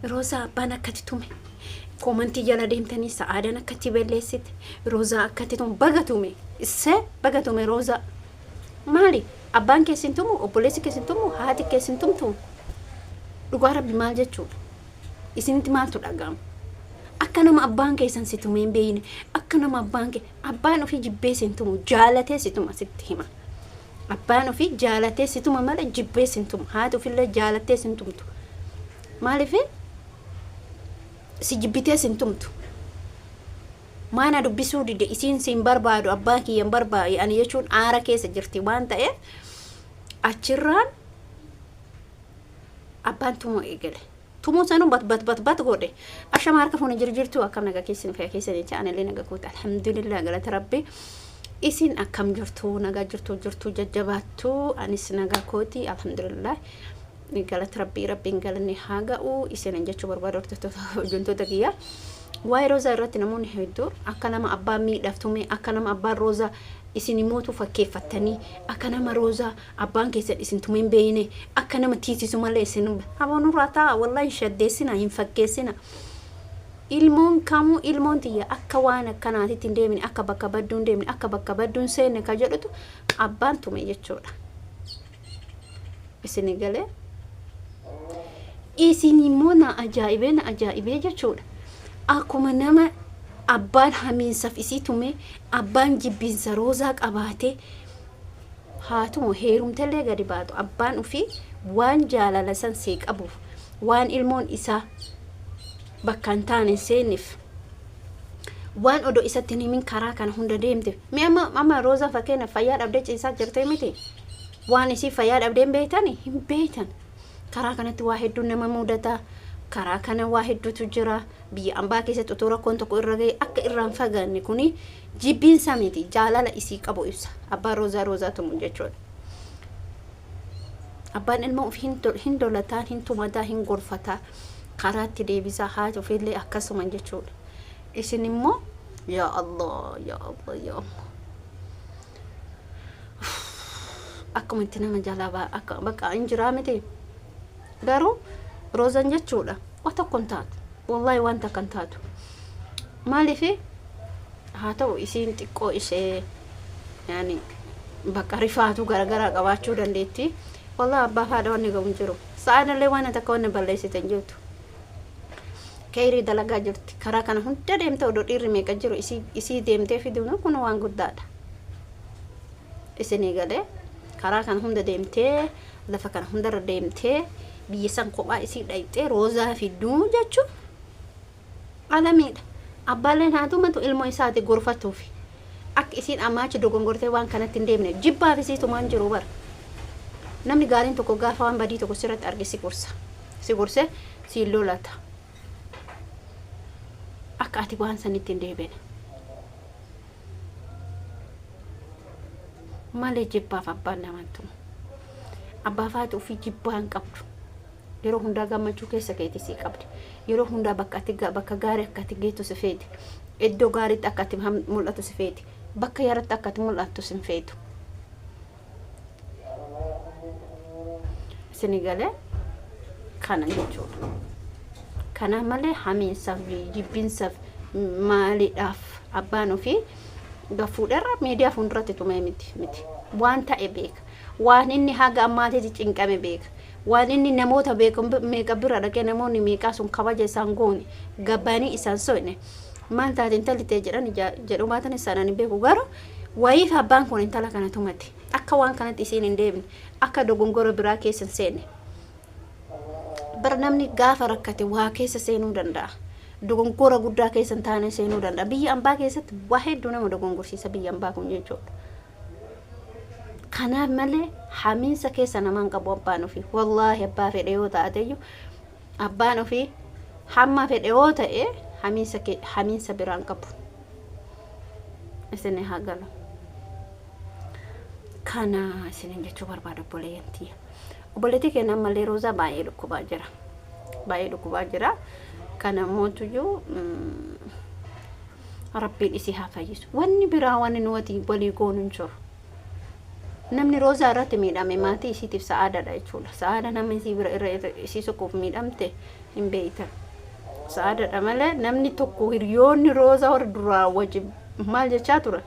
Roozaa abbaan akkatti tume. Koomantii jala deemtanii sa'aadan akkatti balleessite. Roozaa akkatti tume. Baga tume. Issee baga tume Roozaa. Maali? Abbaan kee sin tumu, obboleessi kee sin tumu, haati kee sin tumtu. Dhugaa rabbi maal jechuudha? Isinitti maaltu dhaga'ama? Akka nama abbaan keessan si tumee hin beekne, akka nama abbaan kee abbaan ofii jibbee sin tumu, jaalatee si tuma sitti hima. Abbaan ofii jaalatee si tuma malee jibbee sin tumu. Haati ofillee jaalattee sin tumtu. Maaliif si jibbitee sin tumtu? Maa na dubbisuu dide isiin siin barbaadu abbaa kiyya hin barbaadu ani jechuun aara keessa jirti waan ta'eef achirraan abbaan tumuu eegale. Tumuu sanuu bat bat bat bat godhe. Ashama harka fuune jirjirtuu akkam naga keessan fayya keessan jecha anillee naga koota alhamdulillah galata rabbi. Isin akkam jirtu nagaa jirtu jirtu jajjabaattu anis nagaa kooti alhamdulillah. Galata rabbii rabbiin galanni haa ga'u isin jechuu barbaada hordoftoota kiyya. Waa'ee Roozaa irratti namoonni hedduu akka nama abbaan miidhaaf tume akka nama abbaan Roozaa isin mootuu fakkeeffattanii akka nama Roozaa abbaan keessan isin tumee hin beekne akka nama tiisisu malee isin aboo nurraa ta'a wallahi hin shaddeessina hin fakkeessina. Ilmoon kamuu ilmoon tiyya akka waan akkanaatitti hin deemne akka bakka badduu hin deemne akka bakka badduu hin seenne ka jedhutu abbaan tume jechuudha. Isin galee isin immoo na ajaa'ibee na ajaa'ibee jechuudha. Akkuma nama abbaan hamiinsaaf isii tume abbaan jibbiinsa roozaa qabaatee haa tumu heerumtellee gadi baatu abbaan ofii waan jaalala san sii qabuuf waan ilmoon isaa bakka hin taane hin seenneef waan odoo isatti hin himin karaa kana hunda deemte mi amma amma roozaan fakkeenyaaf fayyaa dhabdee ciisaa jirtee miti waan isii fayyaa dhabdee hin beeytani hin beeytan karaa kanatti waa hedduun nama mudata karaa kana waa hedduutu jira biyya ambaa keessatti utuu rakkoon tokko irra ga'e akka irraa hin fagaanne kuni jibbiinsa miti jaalala isii qabu ibsa abbaan roozaa roozaa tumu jechuudha. Abbaan ilma ofii hin dolataa hin tumataa hin gorfataa karaatti deebisaa haati ofiillee akkasuma jechuudha. Isin immoo yaa Allah yaa Allah yaa Allah. Akkuma itti nama jalaa ba'a akka bakka hin jiraa miti. Garuu roozan jechuudha waa tokko hin taatu. Wallaahi waan takka hin taatu. Maaliif haa ta'u isiin xiqqoo ishee yaani bakka rifaatu garagaraa qabaachuu dandeetti. Wallaahi abbaa fi haadha wanni ga'u hin jiru. Sa'aan illee waan takka wanni balleessite hin jirtu. Keyrii dalagaa jirti. Karaa kana hunda deemte odoo dhiirri meeqa jiru isii deemtee fiduun kun waan guddaadha. Isinii galee karaa kana hunda deemtee lafa kana hundarra deemtee biyya san kophaa isii dhayxee roozaa fiduu jechuun alamiidha. Abbaaleen haa tumatu ilmoo isaati gorfatuufi. Akka isiin ammaa achi dogongortee waan kanatti hin deemne jibbaaf isii tumaan jiru bara. Namni gaariin tokko gaafa waan badii tokko sirratti arge si gorsa. Si gorse siin lolata. Akka ati waan sanitti hin deebine. Malee jibbaaf abbaan nama hin tumu. Abbaa fi haati ofii jibbaa hin qabdu. Yeroo hundaa gammachuu keessa keeti sii qabdi. Yeroo hundaa bakka ati bakka gaarii akka ati geettu si feeti. Iddoo gaariitti akka ati mul'atu si feeti. Bakka yaratti akka ati mul'attu sin feetu. Isini galee kana jechuudha. Kana malee hamiinsaaf jibbinsaaf maaliidhaaf abbaan ofii gafuudharra miidiyaa fuulduratti tumee miti miti. Waan ta'e beeka. Waan inni haga ammaatitti cinqame beeka. Waan inni namoota beeku meeqa bira dhaqee namoonni meeqaa sun kabaja isaan goone gabbaanii isaan soyne maal taate intalli tee jedhan jedhu baatan isaan ani beeku garuu wayiif abbaan kun intala kana tumate akka waan kanatti isiin hin deebine akka dogongora biraa keessa hin seenne. Bara namni gaafa rakkate waa keessa seenuu danda'a. Dogongora guddaa keessa hin taane seenuu danda'a. Biyya ambaa keessatti waa hedduu nama dogongorsiisa biyya ambaa kun jechuudha. Kanaaf malee hamiinsa keessa namaan qabu abbaan ofii. Wallaahi abbaa fedhe yoo taateyyuu abbaan ofii hamma fedhe yoo ta'e hamiinsa biraan qabu. Isin haa galu. Kana isinin jechuu barbaada obboleeyyan tiyya. Obboleettii keenya ammallee Roozaa baay'ee dhukkubaa jira. Baay'ee dhukkubaa jira. Kana mootuyyuu Rabbiin isii haa fayyisu. Wanni biraa wanni nuti walii goonu hin jiru. Namni Roozaa irratti miidhame maatii isiitiif sa'aadaadha jechuudha. Sa'aada nama isii bira irra isii soquuf miidhamte hin beeytan. Sa'aadaadha malee namni tokko hiriyoonni Roozaa warra duraa wajjin maal jechaa ture,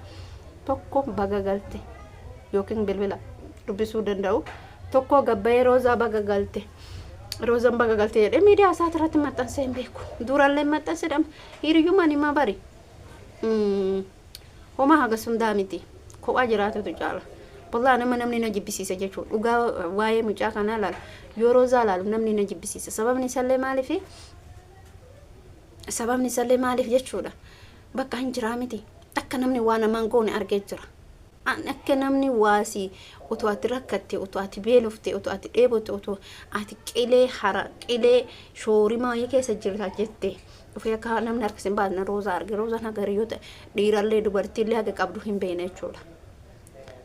tokko baga galte yookiin bilbila dubbisuu danda'u, tokko gabbayee Roozaa baga galte, Roozaan baga galte jedhee miidiyaa isaa irratti maxxansee hin beeku. Durallee maxxanse dhama hiriyyummaan himaa bari. Homaa hagas hundaa miti. Kophaa jiraatutu caala. Wallaahi nama namni na jibbisiisa jechuudha. Dhugaa waa'ee mucaa kanaa laalu, yoo Roozaa laalu namni na jibbisiisa. Sababni isallee maaliifi? Sababni isallee maaliif jechuudha. Bakka hin jiraa miti. Akka namni waa namaan goone argee jira. Akka namni waasii otoo ati rakkatte, otoo ati beelofte, otoo ati dheebotte, otoo ati qilee hara qilee shoorimaa wayii keessa jirta jette dhufee akka namni harka sin baasne Roozaa arge. Roozaan haga hiriyoota dhiirallee dubartiillee haga qabdu hin beekne jechuudha.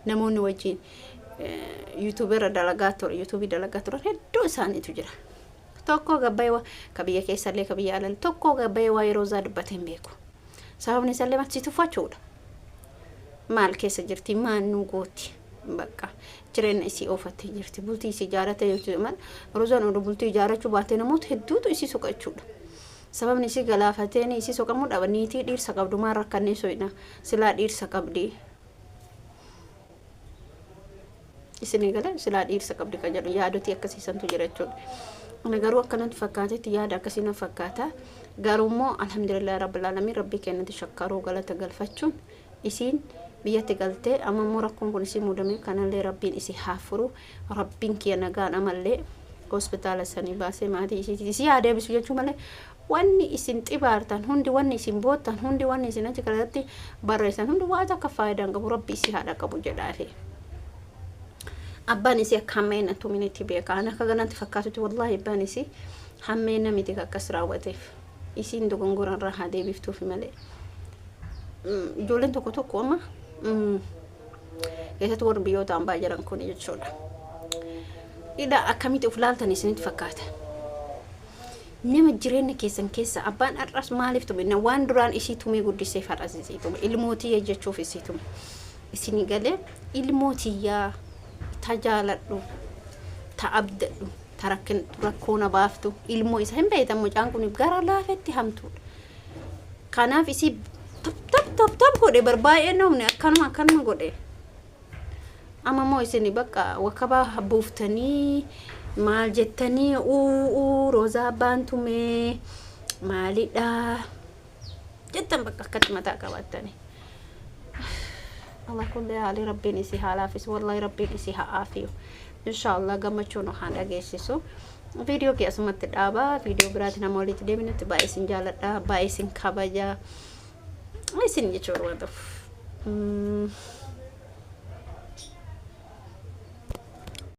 Namoonni wajjin yuutuubii irra dalagaa ture, yuutuubii dalagaa turan hedduu isaaniitu jira. Tokko gabbayee ka biyya keessallee ka biyya alal tokko gabbayee waa'ee Roozaa dubbatee hin beeku. Sababni isaallee maal tuffachuudha. Maal keessa jirti, maal nu gooti, bakka jireenya isii oofattee jirti, bultii isii ijaarrattee jirti maal. Roozaan oduu bultii ijaarrachuu baatee namoota hedduutu isii soqa jechuudha. Sababni isii galaafateen isii soqamuu dhaba, niitii dhiirsa qabdu maal rakkannee so'ina, silaa dhiirsa qabdi. Isinii galee silaa dhiirsa qabdi kan jedhu yaadotii akkasiisantu jira jechuudha. Ani garuu akkanatti fakkaatetti yaada akkasii na fakkaata. Garuu immoo alhamdulillah rabbil alamin, rabbii kennatti shakkaruu galata galfachuun isiin biyyatti galtee amma immoo rakkoon kun isii muudamee kanallee rabbiin isii haa furu. Rabbiin kiyya nagaan amallee hospitaala sanii baasee maatii isiitii isii haa deebisu jechuu malee, wanni isin xibaartan hundi, wanni isin boottan hundi, wanni isin achi kanatti barreessan hundi waan takka faayidaa hin qabu. Rabbi isii haadha qabu jedhaafi. Abbaan isii akka hammeena tuminitti beeka. Ani akka kanatti fakkaatutti wallaahi abbaan isii hammeena miti akkas raawwateef. Isiin dogongora irraa haa deebiftuufi malee. Ijoolleen tokko tokko amma keessattuu warri biyyoota hambaa jiran kun jechuudha. Ila akkamitti of laaltan isinitti fakkaata? Nama jireenya keessan keessa abbaan har'as maaliif tume? Waan duraan isii tumee guddiseef har'as isii tume. Ilmootii jechuuf isii tume. Isinii galee ilmoo tiyyaa ta jaaladhu, ta abdadhu, ta rakkoo na baaftu ilmoo isa hin beektan, mucaan kun gara laafetti hamtuudha. Kanaaf isii tap tap tap tap godhe bar, baay'ee namni akkanuma akkanuma godhe. Amma immoo isin bakka wakabaa buuftanii maal jettanii, uu Roozaa abbaan tumee maalidha jettan, bakka akkatti mataa qabattanii. Allah kulli haali rabbiin isii haa laafisu, wallahi rabbiin isii haa aafiyu. Inshaallah gammachuu nu haa dhageessisu. Viidiyoo kee asumatti dhaabaa, viidiyoo biraatiin nama walitti deebinutti baay'ee isin jaaladha, baay'ee isin kabaja. Isin jechuu barbaaduuf.